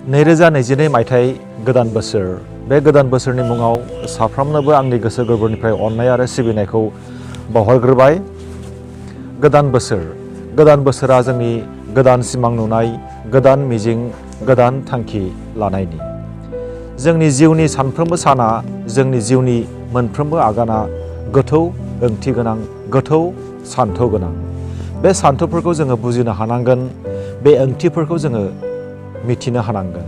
2022 मायथाइ गोदान बोसोर बे गोदान बोसोरनि मुङाव साफ्रोमनोबो आंनि गोसो गोरबोनिफ्राय अननाय आरो सिबिनायखौ बावहरग्रोबाय। गोदान बोसोरा जोंनि गोदान सिमां नुनाय, गोदान मिजिं, गोदान थांखि लानायनि। जोंनि जिउनि सानफ्रोमबो साना, जोंनि जिउनि मोनफ्रोमबो आगाना गोथौ ओंथि गोनां, गोथौ सान्थौ गोनां। बे सान्थौफोरखौ जोङो बुजिनो हानांगोन, बे ओंथिफोरखौ जोङो मिथिनो हानांगोन।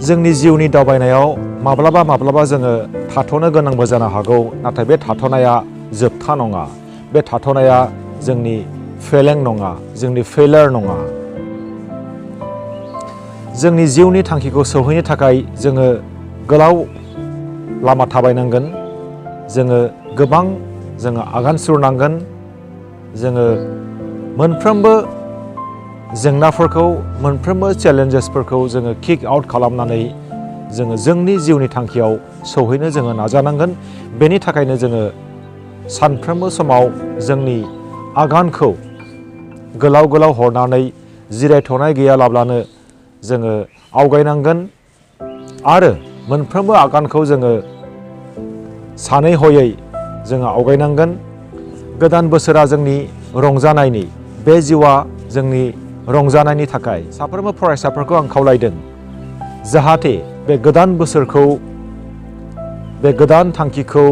जोंनि जिउनि दावबायनायाव माब्लाबा जोङो थाथ'नो गोनांबो जानो हागौ, नाथाय बे थाथ'नाया जोबथा नङा। बे थाथ'नाया जोंनि फेलें नङा, जोंनि फेलार नङा। जोंनि जिउनि थांखिखौ सौहैनो थाखाय जोङो गोलाव लामा थाबायनांगोन, जोङो गोबां आगान सुरनांगोन, जोङो मोनफ्रोमबो जेंनाफोरखौ, मोनफ्रोमबो चेलेन्जेसफोरखौ जोङो किक आउट खालामनानै जोङो जोंनि जिउनि थांखियाव सौहैनो जोङो नाजानांगोन। बेनि थाखायनो जोङो सानफ्रोमबो समाव जोंनि आगानखौ गोलाव हरनानै जिरायथ'नाय गैयालाब्लानो जोङो आवगायनांगोन आरो मोनफ्रोमबो आगानखौ जोङो सानै हयै जोङो आवगायनांगोन। गोदान बोसोरा जोंनि रंजानायनि, बे जिउआ जोंनि रंजानायनि थाखाय साफ्रोमबो फरायसाफोरखौ आं खावलायदों, जाहाथे बे गोदान बोसोरखौ, बे गोदान थांखिखौ,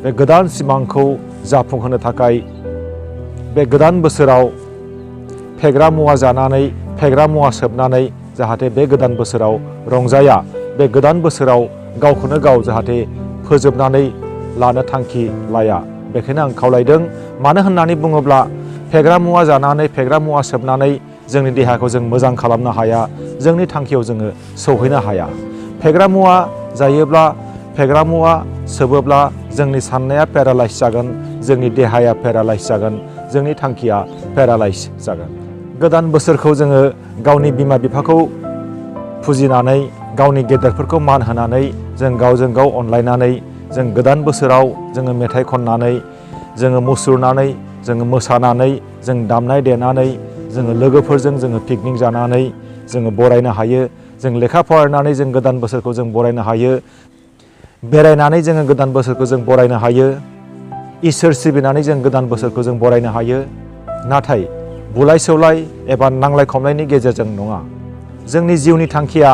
बे गोदान सिमांखौ जाफुंहोनो थाखाय बे गोदान बोसोराव फेग्रा मुवा जानानै, फेग्रा मुवा सोबनानै जाहाथे बे गोदान बोसोराव रंजाया, बे गोदान बोसोराव गावखौनो गाव जाहाथे फोजोबनानै लानो थांखि लाया। बेखायनो आं खावलायदों, मानो होननानै बुङोब्ला फेग्रा मुवा जानानै, फेग्रा मुवा सोबनानै जोंनि देहाखौ जों मोजां खालामनो हाया, जोंनि थांखियाव जोङो सौहैनो हाया। फेग्रा मुवा जायोब्ला, फेग्रा मुवा सोबोब्ला जोंनि साननाया पेरालाइज जागोन, जोंनि देहाया पेरालाइज जागोन, जोंनि थांखिया पेरालाइज जागोन। गोदान बोसोरखौ जोङो गावनि बिमा बिफाखौ फुजिनानै, गावनि गेदेरफोरखौ मान होनानै, जों गावजों गाव अनलायनानै, जों गोदान बोसोराव जोङो मेथाइ खननानै, जोङो मुसुरनानै, जोङो मोसानानै, जों दामनाय देनानै, जोङो लोगोफोरजों जोङो पिकनिक जानानै जोङो बरायनो हायो। जों लेखा फरायनानै जों गोदान बोसोरखौ जों बरायनो हायो। बेरायनानै जोङो गोदान बोसोरखौ जों बरायनो हायो। इसोर सिबिनानै जों गोदान बोसोरखौ जों बरायनो हायो। नाथाय बुलाय सौलाय एबा नांलाय खमलायनि गेजेरजों नङा। जोंनि जिउनि थांखिया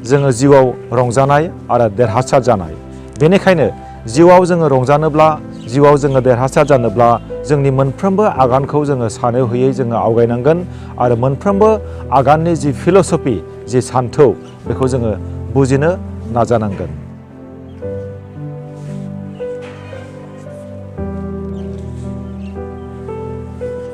जोङो जिउआव रंजानाय आरो देरहासार जानाय। बेनिखायनो जिउआव जोङो रंजानोब्ला, जिउआव जोङो देरहासार जानोब्ला जोंनि मोनफ्रोमबो आगानखौ जोङो सानै हयै जोङो आवगायनांगोन आरो मोनफ्रोमबो आगाननि जि फिल'सफि, जि सान्थौ, बेखौ जोङो बुजिनो नाजानांगोन।